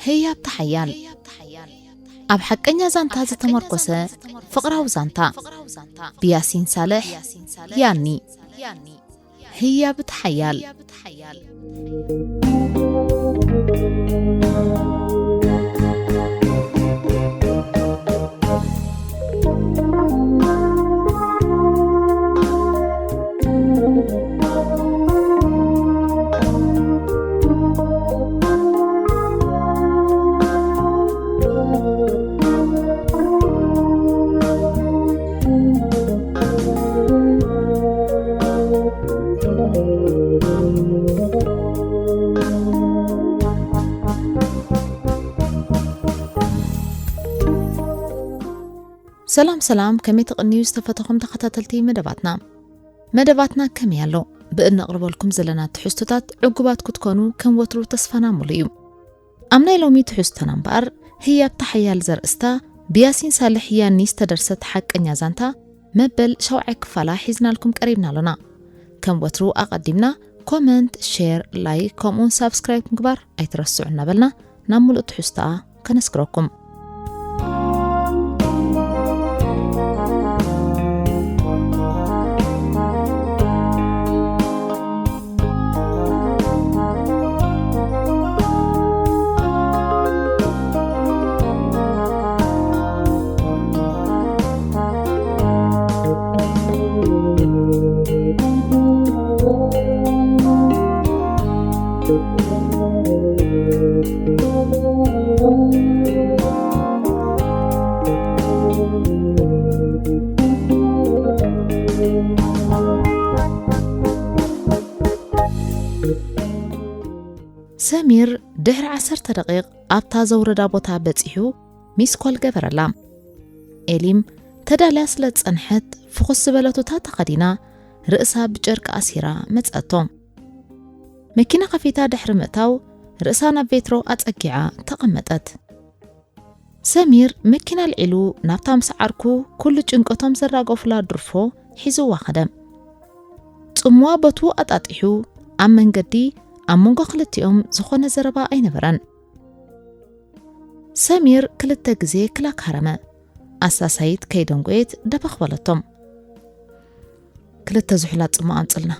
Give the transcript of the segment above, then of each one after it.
ህያብ ተሓያል፣ ኣብ ሓቀኛ ዛንታ ዝተመርኮሰ ፍቕራዊ ዛንታ፣ ብያሲን ሳልሕ። ያኒ። ህያብ ተሓያል። ሰላም ሰላም፣ ከመይ ትቕንዩ ዝተፈተኹም ተኸታተልቲ መደባትና? መደባትና ከመይ ኣሎ? ብእነቕርበልኩም ዘለና ትሕዝቶታት ዕጉባት ክትኮኑ ከም ወትሩ ተስፋና ሙሉእ እዩ። ኣብ ናይ ሎሚ ትሕዝቶና እምበኣር፣ ህያብ ተሓያል ዘርእስታ ብያሲን ሳልሕ ያኒ ዝተደርሰት ሓቀኛ ዛንታ መበል ሻውዓይ ክፋላ ሒዝናልኩም ቀሪብና ኣሎና። ከም ወትሩ ኣቐዲምና ኮመንት፣ ሼር፣ ላይክ ከምኡውን ሳብስክራይብ ምግባር ኣይትረስዑ እናበልና ናብ ሙሉእ ትሕዝቶኣ ከነስክረኩም። ሰሚር ድሕሪ ዓሰርተ ደቂቕ ኣብታ ዘውረዳ ቦታ በጺሑ ሚስኮል ገበረላ። ኤሊም ተዳልያ ስለ ዝጸንሐት ፍኹስ ዝበለ ቱታ ተኸዲና ርእሳ ብጨርቂ ኣሲራ መጸቶ። መኪና ከፊታ ድሕሪ ምእታው ርእሳ ናብ ቬትሮ ኣጸጊዓ ተቐመጠት። ሰሚር መኪና ኣልዒሉ ናብታ ምስ ዓርኩ ኩሉ ጭንቀቶም ዘራገፉላ ድርፎ ሒዝዋ ኸደ። ጽምዋ በቱ ኣጣጢሑ ኣብ መንገዲ ኣብ መንጎ ክልቲኦም ዝኾነ ዘረባ ኣይነበረን። ሰሚር ክልተ ግዜ ክላክ ሃረመ። ኣሳሳይት ከይደንጎየት ደበኽ በለቶም። ክልተ ዝሑላ ጽምዋ ኣምጽልና።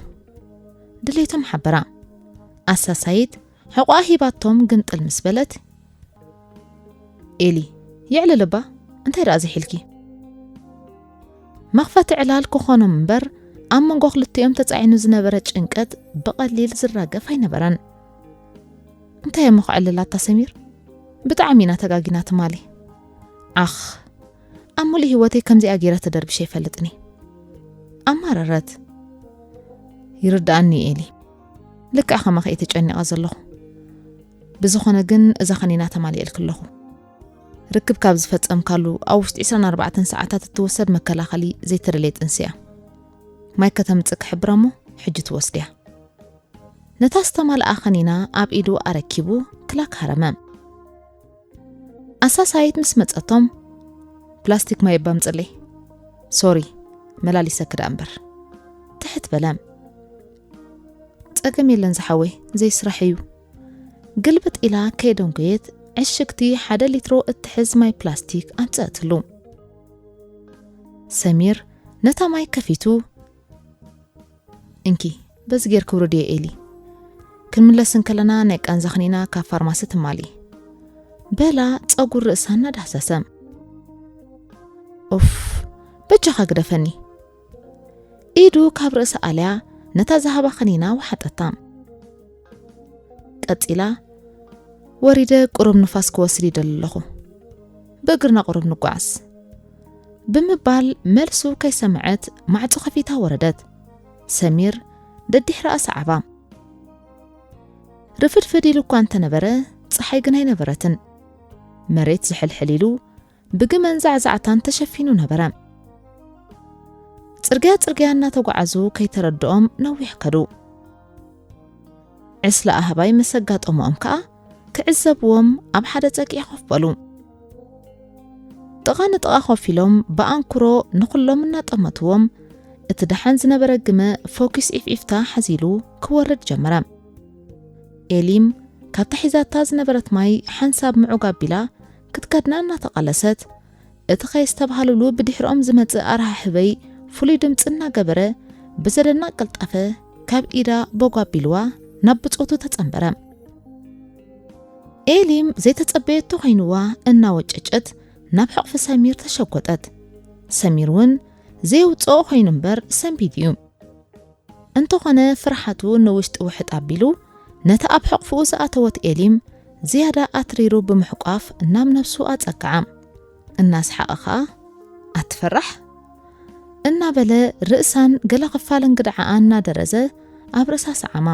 ድሌቶም ሓበራ። ኣሳሳይት ሕቖኣ ሂባቶም ግምጥል ምስ በለት፣ ኤሊ፣ የዕልል እባ፣ እንታይ ደኣ ዝሒልኪ? መኽፈቲ ዕላል ክኾኖም እምበር፣ ኣብ መንጎ ክልቲኦም ተጻዒኑ ዝነበረ ጭንቀት ብቐሊል ዝራገፍ ኣይነበረን። እንታይ እሞ ክዕልላታ ሰሚር? ብጣዕሚ ኢና ተጋጊና ትማሊ። ዓኽ፣ ኣብ ሙሉእ ህይወተይ ከምዚኣ ገይረ ተደርቢሸ ኣይፈልጥን እየ። ኣማረረት። ይርድኣኒ እዩ ኤሊ። ልክዕ ከማኺ እየ ተጨኒቐ ዘለኹ። ብዝኾነ ግን እዛ ከኒና ተማሊኤልኪ ኣለኹ። ርክብ ካብ ዝፈጸምካሉ ኣብ ውሽጢ ዕስራን ኣርባዕተን ሰዓታት እትውሰድ መከላኸሊ ዘይተደልየ ጥንሲ እያ። ማይ ከተምጽእ ክሕብራ እሞ ሕጂ ትወስድያ። ነታ ዝተማልኣ ከኒና ኣብ ኢዱ ኣረኪቡ ክላክ ሃረመ። ኣሳሳይት ምስ መጸቶም፣ ፕላስቲክ ማይ እባ ኣምጽለይ። ሶሪ፣ መላሊሰኪ ደኣ እምበር። ትሕት በለ። ጸገም የለን ዝሓወይ፣ ዘይስራሕ እዩ። ግልብጥ ኢላ ከይደንጎየት ዕሽግቲ ሓደ ሊትሮ እትሕዝ ማይ ፕላስቲክ ኣምጸእትሉ። ሰሚር ነታ ማይ ከፊቱ፣ እንኪ፣ በዚ ጌርኪ ውረድዮ ኤሊ። ክንምለስ እንከለና ናይ ቃንዛ ክኒና ካብ ፋርማሲ ትማሊ። በላ ጸጉር ርእሳ እናዳህሰሰ። ኡፍ፣ በጃኻ ግደፈኒ። ኢዱ ካብ ርእሳ ኣልያ ነታ ዝሃባ ከኒና ወሓጠታ። ቀጺላ፣ ወሪደ ቁሩብ ንፋስ ክወስድ ይደሊ ኣለኹ። ብእግርና ቁሩብ ንጓዓዝ። ብምባል መልሱ ከይሰምዐት ማዕጾ ከፊታ ወረደት። ሰሚር ደድሕረኣ ሰዓባ። ርፍድፍድ ኢሉ እኳ እንተነበረ፣ ጸሓይ ግን ኣይነበረትን። መሬት ዝሕልሕል ኢሉ ብግመን ዛዕዛዕታን ተሸፊኑ ነበረ። ጽርግያ ጽርግያ እናተጓዓዙ ከይተረድኦም ነዊሕ ከዱ። ዕስለ ኣህባይ ምስ ኣጋጠሞኦም ከኣ ክዕዘብዎም ኣብ ሓደ ጸግዒ ኮፍ በሉ። ጥቓ ንጥቓ ኮፍ ኢሎም ብኣንክሮ ንኹሎም እናጠመትዎም፣ እቲ ደሓን ዝነበረ ግመ ፎኪስ ዒፍዒፍታ ሓዚሉ ክወርድ ጀመረ። ኤሊም ካብታ ሒዛታ ዝነበረት ማይ ሓንሳብ ምዑግ ኣቢላ ክትከድና እናተቓለሰት፣ እቲ ከየስተብሃልሉ ብድሕሪኦም ዝመጽእ ኣርሃሕበይ ፍሉይ ድምጺ እናገበረ ብዘደንቕ ቅልጣፈ ካብ ኢዳ ቦግ ኣቢልዋ ናብ ብጾቱ ተጸንበረ። ኤሊም ዘይተጸበየቶ ኮይንዋ እናወጨጨት ናብ ሕቕፊ ሰሚር ተሸጎጠት። ሰሚር እውን ዘየውጽኦ ኮይኑ እምበር ሰንቢድ እዩ። እንተኾነ ፍርሓቱ ንውሽጢ ውሕጥ ኣቢሉ ነታ ኣብ ሕቕፍኡ ዝኣተወት ኤሊም ዝያዳ ኣትሪሩ ብምሕቋፍ ናብ ነብሱ ኣጸግዓ። እናስሓቐ ኸኣ "ኣትፈራሕ?" እናበለ ርእሳን ገለ ክፋል እንግድዓኣ እናደረዘ ኣብ ርእሳ ሰዓማ።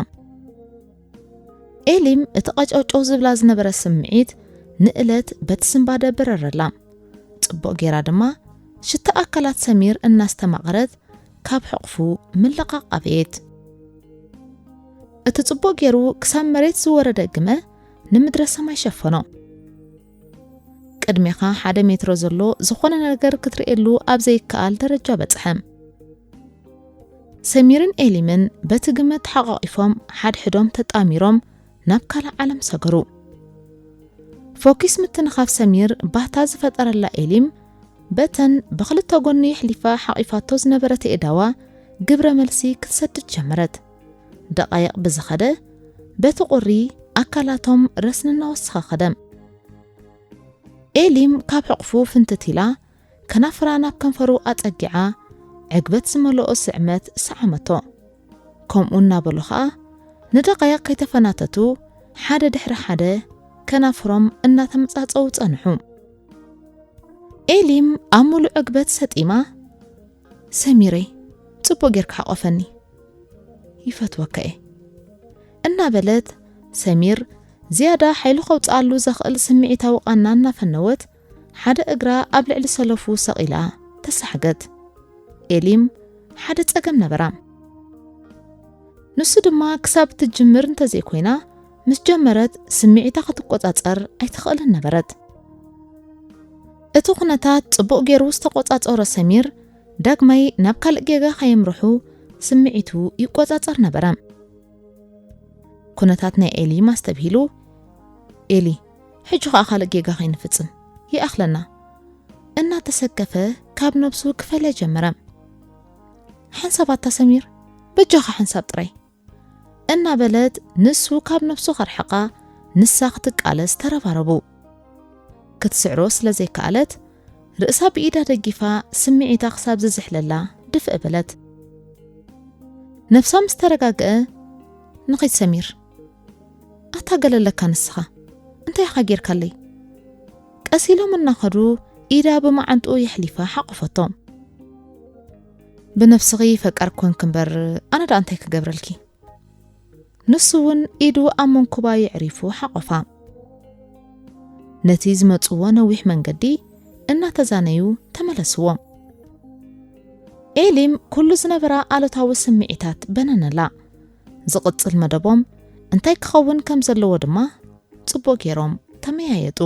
ኤሊም እቲ ቀጨውጨው ዝብላ ዝነበረ ስምዒት ንእለት በቲ ስንባደ በረረላ። ጽቡቕ ጌራ ድማ ሽታ ኣካላት ሰሚር እናስተማቐረት ካብ ሕቕፉ ምልቓቕ ኣበየት። እቲ ጽቡቕ ጌሩ ክሳብ መሬት ዝወረደ ግመ ንምድረ ሰማይ ሸፈኖ። ቅድሜኻ ሓደ ሜትሮ ዘሎ ዝኾነ ነገር ክትርእየሉ ኣብ ዘይከኣል ደረጃ በጽሐ። ሰሚርን ኤሊምን በቲ ግመ ተሓቋቒፎም ሓድሕዶም ተጣሚሮም ናብ ካልእ ዓለም ሰገሩ። ፎኪስ ምትንኻፍ ሰሚር ባህታ ዝፈጠረላ ኤሊም በተን ብኽልተ ጎኒ የሕሊፋ ሓቒፋቶ ዝነበረት የእዳዋ ግብረ መልሲ ክትሰድድ ጀመረት። ደቓይቕ ብዝኸደ በቲ ቁሪ ኣካላቶም ረስኒ እናወሰኸ ኸደ። ኤሊም ካብ ሕቕፉ ፍንትት ኢላ ከናፍራ ናብ ከንፈሩ ኣጸጊዓ ዕግበት ዝመልኦ ስዕመት ሰዓመቶ። ከምኡ እናበሉ ኸኣ ንደቓይቕ ከይተፈናተቱ ሓደ ድሕሪ ሓደ ከናፍሮም እናተመጻጸዉ ጸንሑ። ኤሊም ኣብ ምሉእ ዕግበት ሰጢማ "ሰሚረይ፣ ጽቡቕ ጌርካ ሓቆፈኒ፣ ይፈትወካ እየ" እናበለት ሰሚር ዝያዳ ሓይሉ ከውጽኣሉ ዘኽእል ስምዒታዊ ቃና እናፈነወት ሓደ እግራ ኣብ ልዕሊ ሰለፉ ሰቒላ ተሳሕገት። ኤሊም ሓደ ጸገም ነበራ። ንሱ ድማ ክሳብ እትጅምር እንተዘይኮይና ምስ ጀመረት ስምዒታ ክትቆጻጸር ኣይትኽእልን ነበረት። እቲ ኩነታት ጽቡቕ ጌሩ ዝተቆጻጸሮ ሰሚር ዳግማይ ናብ ካልእ ጌጋ ከየምርሑ ስምዒቱ ይቆጻጸር ነበረ። ኩነታት ናይ ኤሊ ማስተብሂሉ፣ "ኤሊ፣ ሕጂ ኸኣ ካልእ ጌጋ ከይንፍጽም ይኣኽለና" እናተሰከፈ ካብ ነብሱ ክፈልያ ጀመረ። "ሓንሳብ ኣታ ሰሚር፣ በጃኻ ሓንሳብ ጥራይ" እናበለት ንሱ ካብ ነብሱ ከርሕቓ ንሳ ክትቃለስ ተረባረቡ። ክትስዕሮ ስለ ዘይከኣለት ርእሳ ብኢዳ ደጊፋ ስምዒታ ክሳብ ዝዝሕለላ ድፍእ በለት። ነብሳ ምስ ተረጋግአ፣ "ንኺድ ሰሚር፣ ኣታ ገለ ኣለካ ንስኻ፣ እንታይ ኢኻ ጌርካለይ?" ቀስ ኢሎም እናኸዱ ኢዳ ብመዓንጥኡ የሕሊፋ ሓቆፈቶ። "ብነብስኺ ፈቃር ኮንክ እምበር ኣነ ደኣ እንታይ ክገብረልኪ?" ንሱ እውን ኢዱ ኣብ መንኩባ የዕሪፉ ሓቆፋ። ነቲ ዝመጽዎ ነዊሕ መንገዲ እናተዛነዩ ተመለስዎ። ኤሊም ኩሉ ዝነበራ ኣሉታዊ ስምዒታት በነነላ። ዝቕጽል መደቦም እንታይ ክኸውን ከም ዘለዎ ድማ ጽቡቕ ገይሮም ተመያየጡ።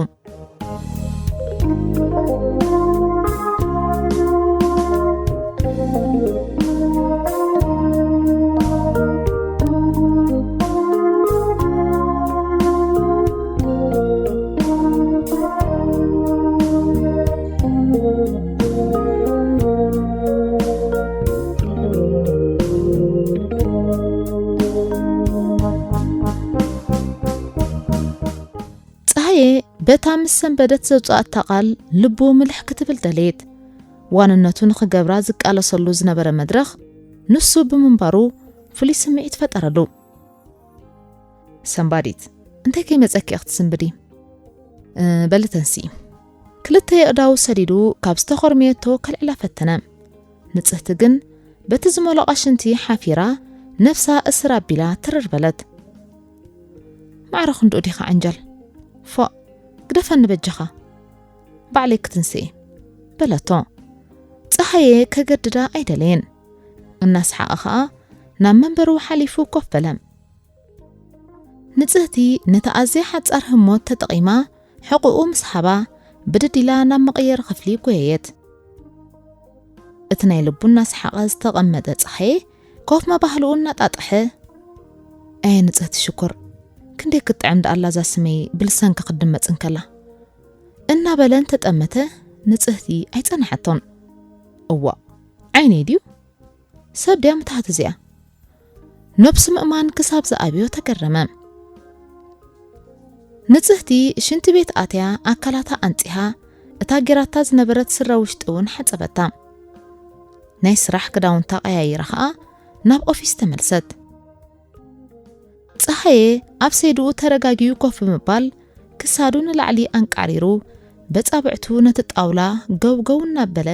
ጸሃየ በታ ምስ ሰንበደት ዘውጽኣታ ቃል ልቡ ምልሕ ክትብል ደለየት። ዋንነቱ ንኽገብራ ዝቃለሰሉ ዝነበረ መድረኽ ንሱ ብምንባሩ ፍሉይ ስምዒት ፈጠረሉ። ሰንባዲት፣ እንታይ ከይመጸኪ ኢኺ ትስንብዲ? እ፣ በሊ ተንስኢ። ክልተ የእዳው ሰዲዱ ካብ ዝተኾርመየቶ ከልዕላ ፈተነ። ንጽህቲ ግን በቲ ዝመለቐ ሽንቲ ሓፊራ ነፍሳ እስር ኣቢላ ትርር በለት። ማዕረ ክንድኡ ዲኻ ዓንጃል? ፎእ፣ ግደፈኒ በጃኻ። ባዕለይ ክትንስኢ፣ በለቶ። ጸሃየ ከገድዳ ኣይደለየን። እናሰሓቐ ኸኣ ናብ መንበሩ ሓሊፉ ኮፍ በለ። ንጽህቲ ነታ ኣዝያ ሓጻር ህሞት ተጠቒማ ሕቑኡ ምስ ሃባ ብድድ ኢላ ናብ መቐየሪ ክፍሊ ጎየየት። እቲ ናይ ልቡ እናሰሓቐ ዝተቐመጠ ጸሃየ ኮፍ መባህልኡ እናጣጥሐ፣ "ኣየ ንጽህቲ ሽኮር፣ ክንደይ ክትጥዕም ደኣላ እዛ ስመይ ብልሳንካ ክትድመጽ እንከላ" እናበለ እንተጠመተ ንጽህቲ ኣይጸንሐቶን። እዋእ፣ ዓይነይ ድዩ? ሰብ ድያ ምትሃት እዚኣ? ነብሱ ምእማን ክሳብ ዝኣብዮ ተገረመ። ንጽህቲ ሽንቲ ቤት ኣትያ ኣካላታ ኣንጺሃ፣ እታ ጌራታ ዝነበረት ስረ ውሽጢ እውን ሓጸበታ። ናይ ስራሕ ክዳውንታ ቀያይራ ኸኣ ናብ ኦፊስ ተመልሰት። ጸሃየ ኣብ ሰይድኡ ተረጋጊኡ ኮፍ ብምባል ክሳዱ ንላዕሊ ኣንቃዕሪሩ በጻብዕቱ ነቲ ጣውላ ገውገው እናበለ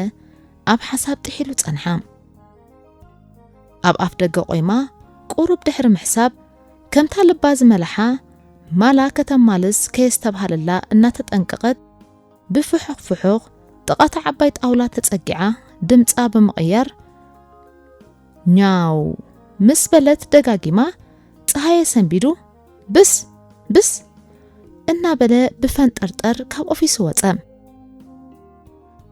ኣብ ሓሳብ ጥሒሉ ጸንሓ። ኣብ ኣፍ ደገ ቆይማ ቁሩብ ድሕሪ ምሕሳብ ከምታ ልባ ዝመላሓ ማላ ከተማልስ ከየስተብሃለላ እናተጠንቀቐት ብፍሑኽ ፍሑኽ ጥቓ እታ ዓባይ ጣውላ ተጸጊዓ ድምጻ ብምቕያር ኛው ምስ በለት ደጋጊማ ጸሃየ ሰንቢዱ ብስ ብስ እናበለ ብፈንጠርጠር ካብ ኦፊሱ ወጸ።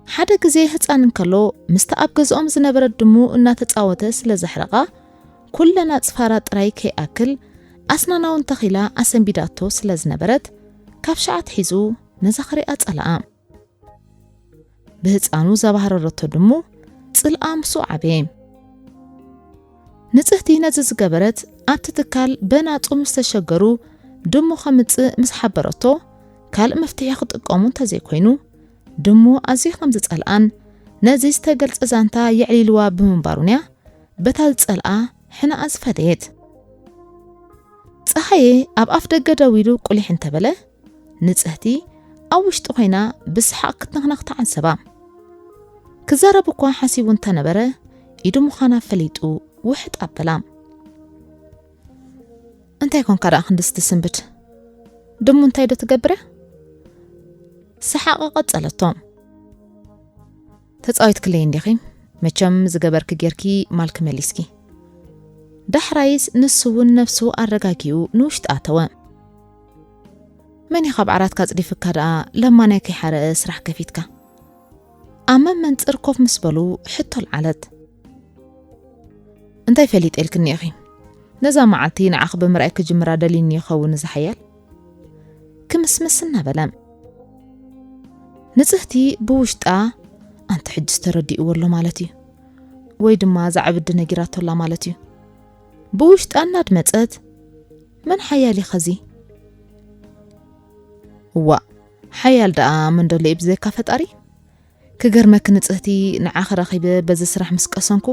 ሓደ ግዜ ህጻን እንከሎ ምስታ ኣብ ገዝኦም ዝነበረት ድሙ እናተጻወተ ስለ ዘሕረቓ ኩለን ኣጽፋራ ጥራይ ከይኣክል ኣስናና እውን ተኺላ ኣሰንቢዳቶ ስለ ዝነበረት ካብ ሸዓት ሒዙ ነዛ ክሪኣ ጸለኣ። ብህፃኑ ዘባህረረቶ ድሙ ፅልኣ ምስኡ ዓበየ። ንፅህቲ ነዚ ዝገበረት ኣብቲ ትካል በናፁ ምስ ተሸገሩ ድሙ ከምፅእ ምስ ሓበረቶ ካልእ መፍትሒ ክጥቀሙ እንተዘይኮይኑ ድሙ ኣዝዩ ከም ዝፀልኣን ነዚ ዝተገልፀ ዛንታ የዕሊልዋ ብምንባሩን እያ በታ ዝፀልኣ ሕነኣ ዝፈደየት። ፀሃየ ኣብ ኣፍ ደገ ደው ኢሉ ቁሊሕ እንተበለ ንፅህቲ ኣብ ውሽጢ ኮይና ብሰሓቕ ክትነኽነኽ ተዓዘባ። ክዛረብ እኳ ሓሲቡ እንተነበረ ኢዱ ምዃና ፈሊጡ ውሕጥ ኣበላ። እንታይ ኮንካ ደኣ ክንድስ ትስንብድ? ድሙ እንታይ ዶ ትገብር እያ? ሰሓቕ ቀጸለቶ። ተጻዊትክለይ እንዲኺ? መቸም ዝገበርኪ ጌርኪ ማልኪ መሊስኪ። ዳሕራይስ ንሱ እውን ነብሱ ኣረጋጊኡ ንውሽጢ ኣተወ። መን እዩ ካብ ዓራትካ ኣጽዲፍካ ደኣ ለማናይ ከይሓረአ ስራሕ ከፊትካ? ኣብ መመንጽር ኮፍ ምስ በሉ ሕቶ ኣልዓለት። እንታይ ፈሊጠ ኢልክኒ ኢኺ? ነዛ መዓልቲ ንዓኺ ብምርኣይ ክጅምራ ደልዩኒ ይኸውን እዚ ሓያል? ክምስምስ እናበለ። ንጽህቲ ብውሽጣ ኣንቲ ሕጅስ ተረዲእዎ ኣሎ ማለት እዩ፣ ወይ ድማ ዛዕብዲ ነጊራቶ ኣላ ማለት እዩ። ብውሽጣ እናድመጸት መን ሓያል እዩ ኸዚ? እዋእ ሓያል ደኣ መን ደሎ እዩ ብዘይካ ፈጣሪ? ክገርመኪ ንጽህቲ ንዓኺ ረኺበ በዚ ስራሕ ምስ ቀሰንኩ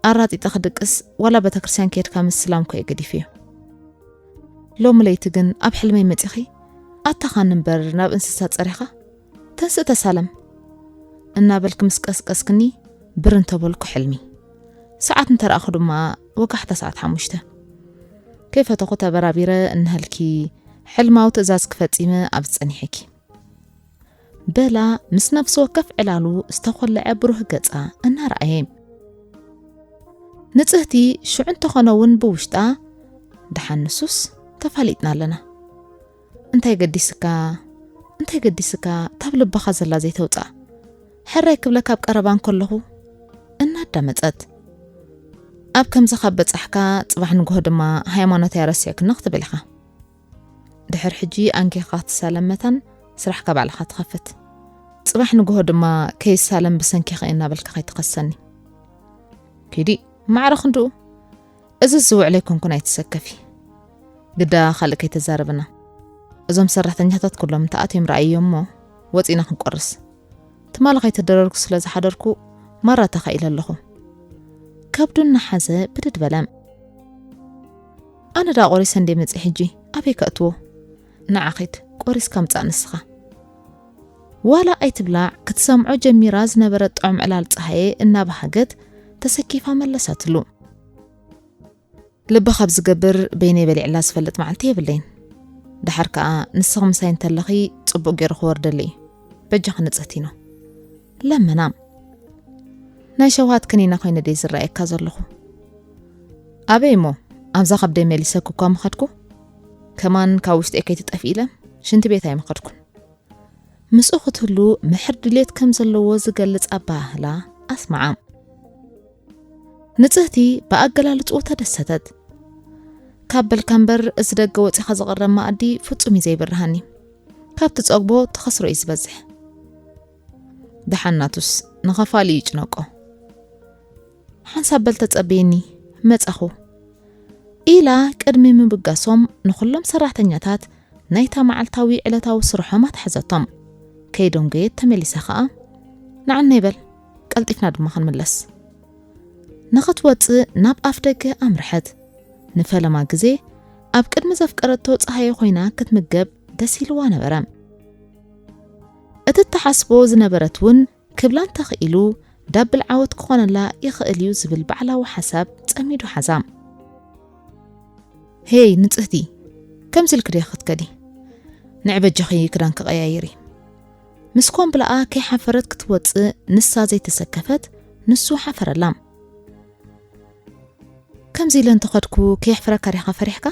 ኣራጢጠ ክድቅስ ዋላ ቤተክርስትያን ከይድካ ምስላም እኮ እየ ገዲፈዮ። ሎሚ ለይቲ ግን ኣብ ሕልመይ መጺኺ ኣታ ኻኒ እምበር ናብ እንስሳ ጸሪኻ ተንስእ ተሳለም እናበልኪ ምስ ቀስቀስክኒ ብር እንተበልኩ ሕልሚ። ሰዓት እንተረኣኹ ድማ ወጋሕታ ሰዓት ሓሙሽተ። ከይፈተኹ ተበራቢረ እንሀልኪ ሕልማዊ ትእዛዝ ክፈጺመ ኣብዚ ጸኒሐኪ። በላ ምስ ነፍሲ ወከፍ ዕላሉ ዝተኾለዐ ብሩህ ገጻ እናረኣየ። ንጽህቲ ሽዑ እንተኾነ እውን ብውሽጣ ደሓን ንሱስ ተፋሊጥና ኣለና። እንታይ ገዲስካ እንታይ ገዲስካ ታብ ልብኻ ዘላ ዘይተውጻእ ሕራይ ክብለካ ኣብ ቀረባ እንከለኹ እናዳመጸት ኣብ ከምዚ ካብ በጻሕካ ጽባሕ ንግሆ ድማ ሃይማኖት ኣያ ረሲዕክና ክትብል ኢኻ። ድሕር ሕጂ ኣንጊኻ ክትሳለም መታን ስራሕካ ባዕልኻ ትኸፍት። ጽባሕ ንግሆ ድማ ከይሳለም ብሰንኪኻ እናበልካ ከይትኸሰኒ። ኪዲ ማዕረ ክንድኡ እዚ ዝውዕለ ኣይኮንኩን ኣይትሰከፊ። ግዳ ካልእ ከይተዛረብና። እዞም ሰራሕተኛታት ኩሎም እንተኣትዮም ረኣይዮ እሞ ወፂና ክንቆርስ። ትማሊ ከይተደረርኩ ስለ ዝሓደርኩ ማራ ተኻኢለ ኣለኹ። ከብዱ እናሓዘ ብድድ በለ። ኣነ ዳ ቆሪሰ እንዴ መፅእ ሕጂ ኣበይ ከእትዎ? ንዓ ኺድ ቆሪስካ ምፃእ ንስኻ። ዋላ ኣይትብላዕ ክትሰምዖ ጀሚራ ዝነበረት ጥዑም ዕላል ፀሃየ እናበሃገት ተሰኪፋ መለሰትሉ። ልቢ ካብ ዝገብር በይነይ በሊዕላ ዝፈልጥ መዓልቲ የብለይን። ደሓር ከኣ ንስኺ ምሳይ እንተለኺ ጽቡቕ ገይሩ ክወርደለይ እዩ። በጃኺ ንጽህቲኖ። ለመና። ናይ ሸውሃት ከኒና ኮይነ ደይ ዝረኣየካ ዘለኹ። ኣበይ እሞ ኣብዛ ከብደይ መሊሰ ክኳ ምኸድኩ? ከማን ካብ ውሽጢ ከይትጠፍኢ ኢለ ሽንቲ ቤት ኣይምኸድኩን። ምስኡ ክትህሉ ምሕር ድሌት ከም ዘለዎ ዝገልጽ ኣበሃህላ ኣስምዓ። ንጽህቲ ብኣገላልጽኡ ተደሰተት። ካብ በልካ እምበር፣ እዚ ደገ ወጺኻ ዝቕረብ መኣዲ ፍጹም እዩ ዘይብርሃኒ። ካብ ትጸግቦ ትኸስሮ እዩ ዝበዝሕ። ደሓን ናቱስ ንኸፋሊ ይጭነቆ። ሓንሳብ በል ተጸበየኒ፣ መጻኹ። ኢላ ቅድሚ ምብጋሶም ንኹሎም ሰራሕተኛታት ናይታ መዓልታዊ ዕለታዊ ስርሖም ኣትሓዘቶም። ከይደንጎየት ተመሊሳ ኸኣ፣ "ንዓነይ በል፣ ቀልጢፍና ድማ ክንምለስ።" ንኽትወጽእ ናብ ኣፍ ደገ ኣምርሐት። ንፈለማ ግዜ ኣብ ቅድሚ ዘፍቀረቶ ጸሃየ ኮይና ክትምገብ ደስ ኢልዋ ነበረ። እቲ ትሓስቦ ዝነበረት እውን ክብላ እንተኽኢሉ ዳብል ዓወት ክኾነላ ይኽእል እዩ ዝብል ባዕላዊ ሓሳብ ጸሚዱ ሓዛ። "ሄይ ንጽህቲ፣ ከምዚ ኢልኪ ዲኺ ክትከዲ? ንዕበጀኺ ክዳንኪ ቀያይሪ።" ምስ ኮምብላኣ ከይሓፈረት ክትወጽእ ንሳ ዘይተሰከፈት፣ ንሱ ሓፈረላ። "ከምዚ ኢለ እንተኸድኩ ከየሕፍረካ ዲኻ ፈሪሕካ?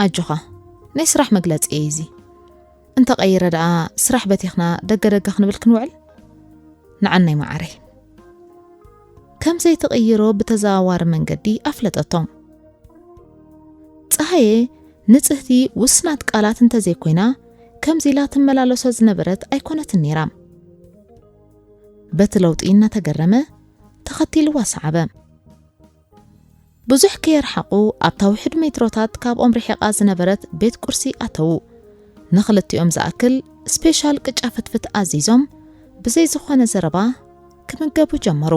ኣጆኻ፣ ናይ ስራሕ መግለጺ እየ እዚ። እንተቐይረ ደኣ ስራሕ በቲኽና ደገ ደገ ክንብል ክንውዕል? ንዓናይ መዓረይ።" ከም ዘይትቕይሮ ብተዘዋዋሪ መንገዲ ኣፍለጠቶ። ጸሃየ ንጽህቲ ውስናት ቃላት እንተዘይኮይና፣ ከምዚ ኢላ ትመላለሶ ዝነበረት ኣይኮነትን ነይራ። በቲ ለውጢ እናተገረመ ተኸቲልዋ ሰዓበ። ብዙሕ ከየርሓቑ ኣብታ ውሕድ ሜትሮታት ካብኦም ርሒቓ ዝነበረት ቤት ቁርሲ ኣተዉ። ንኽልቲኦም ዝኣክል ስፔሻል ቅጫ ፍትፍት ኣዚዞም ብዘይ ዝኾነ ዘረባ ክምገቡ ጀመሩ።